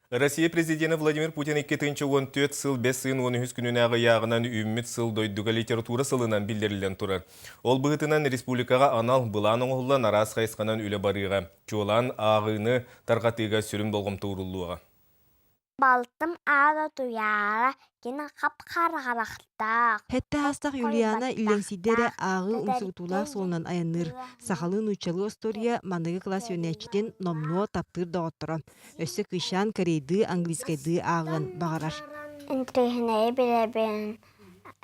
Россия президенэ Владимир Путин 2014 сыл бэс ыйын 13 күнүнээҕи ыйааҕынан үүммүт сыл дойдуга литература сылынан биллэриллэн турар. Ол быһыытынан республикаҕа анал былаан оҥоһуллан араас хайысханан үлэ барыаҕа. Чуолаан ааҕыыны тарҕатыыга сүрүн болҕомто ууруллуоҕа. Балтым аата Туйаара, кини хап-хара харахтаах, Сэттэ саастаах Юлиана иллэҥсийдэ эрэ ааҕыы умсугутуулаах суолунан айанныыр. Сахалыы-нууччалыы остуоруйа маныгы кылаас үөрэнээччитин номнуо таптыыр доҕотторо. Өссө кыысчаан корейдыы, английскайдыы ааҕыан баҕарар. Интириэһинэйи билэбин,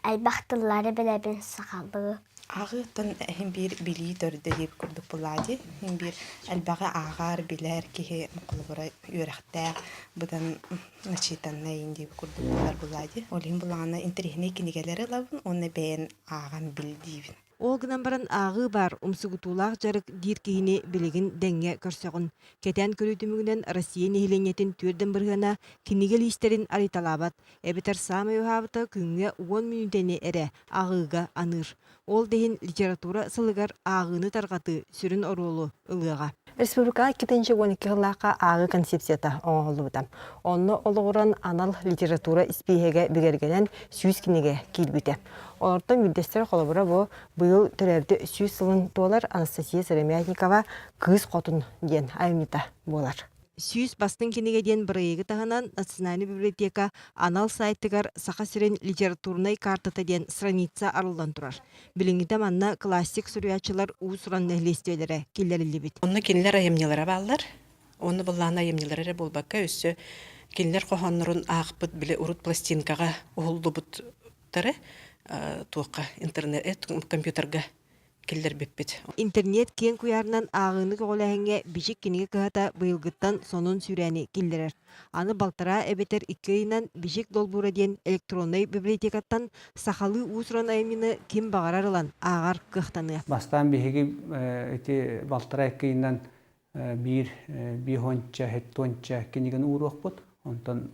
элбэх тыллары билэбин сахалыы. Ааҕыыттан иһин биир билии төрдө диэбит курдук буоллаҕа дии. Иһин биир элбэҕи ааҕар, билэр киһи холобура үөрэхтээх, быдан начитаннай диэбит курдук буолар буоллаҕа дии. Ол иһин булаҕына интэриэһинэй кинигэлэри ылабын уонна бэйэн ааҕан бил диибин. Ол гынан баран ааҕыы баар, умсугутуулаах дьарык диир киһини билигин дэҥҥэ көрсөҕүн. Кэтээн көрүү түмүгүнэн Россия нэһилиэнньэтин түөрдэн бырыһыана кинигэ лиистэрин арыйталаабат, эбэтэр саамай уһаабыта күҥҥэ уон мүнүүтэни эрэ ааҕыыга аныыр. Ол да иһин литература сылыгар ааҕыыны тарҕатыы сүрүн оруолу ылыаҕа. Республикаҕа 2012 сыллаахха ааҕыы концепцията оҥоһуллубута. Онно олоҕуран анал литература испииһэгэ бигэргэнэн 100 кинигэ киирбитэ. Олортон биирдэстэрэ холобура бу быйыл төрөөбүтэ 100 сылын туолар Анастасия Сыромятникова «Кыыс хотун» диэн айымньыта буолар. 100 бастыҥ кинигэ диэн бырайыагы таһынан Национальнай библиотека анал сайтыгар Саха сирин литературнай картата диэн страница арыллан турар. Билиҥҥитэ манна классик суруйааччылар уус-уран нэһилиэстибэлэрэ киллэриллибит. Онно кинилэр айымньылара бааллар. Уонна былаан айымньылара эрэ буолбакка, өссө кинилэр хоһооннорун аахпыт, били урут пластинкаҕа уһуллубуттары туохха интернет компьютерга киллэрбиппит. Интернет киэҥ куйаарынан ааҕыыны көҕүлээһиҥҥэ Бичик кинигэ кыһата быйылгыттан сонун сүүрээни киллэрэр. Аны балтараа эбэтэр икки ыйынан Бичик долбуура диэн электроннай библиотекаттан сахалыы уус-уран айымньыны ким баҕарар ылан ааҕар кыахтаныа. Бастаан биһиги ити балтараа икки ыйынан биир биир хеттуонча киниганы ууруохпут. Онтон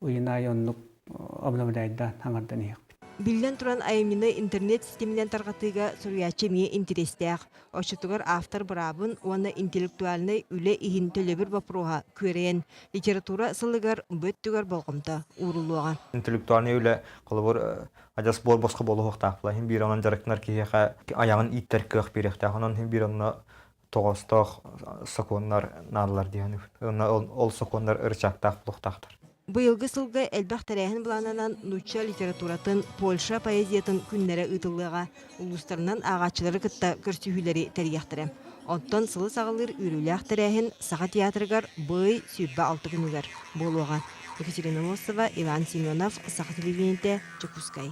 ыйын аайы оннук обновляйдаан хаҥардан иһиэхпит. Биллэн туран, айымньыны интернет ситиминэн тарҕатыыга суруйааччы эмиэ интэриэстээх. Оччотугар автор быраабын уонна интеллектуальнай үлэ иһин төлөбүр боппуруоһа күөрэйэн, литература сылыгар бу өттүгэр болҕомто ууруллуоҕа. Интеллектуальнай үлэ, холобур, адьас буор босхо буолуохтаах була. Иһин биир онон дьарыктанар киһиэхэ айаҕын ииттэр кыах биэриэхтээх. Онон иһин биир онно тоҕоостоох сокуоннар наадалар диэн. Онно ол сокуоннар ырычаактаах буолуохтаахтар. Быйылгы сылга элбэх тэрээһин былаанынан нуучча литературатын, Польша поэзиятын күннэрэ ыытыллыаҕа, улуустарынан ааҕааччылары кытта көрсүһүүлэри тэрийиэхтэрэ. Оттон сылы саҕалыыр үөрүүлээх тэрээһин Саха театрыгар бый 26 күнүгэр буолуоҕа. Екатерина Носова, Иван Семенов, Саха телевидениетэ, Дьокуускай.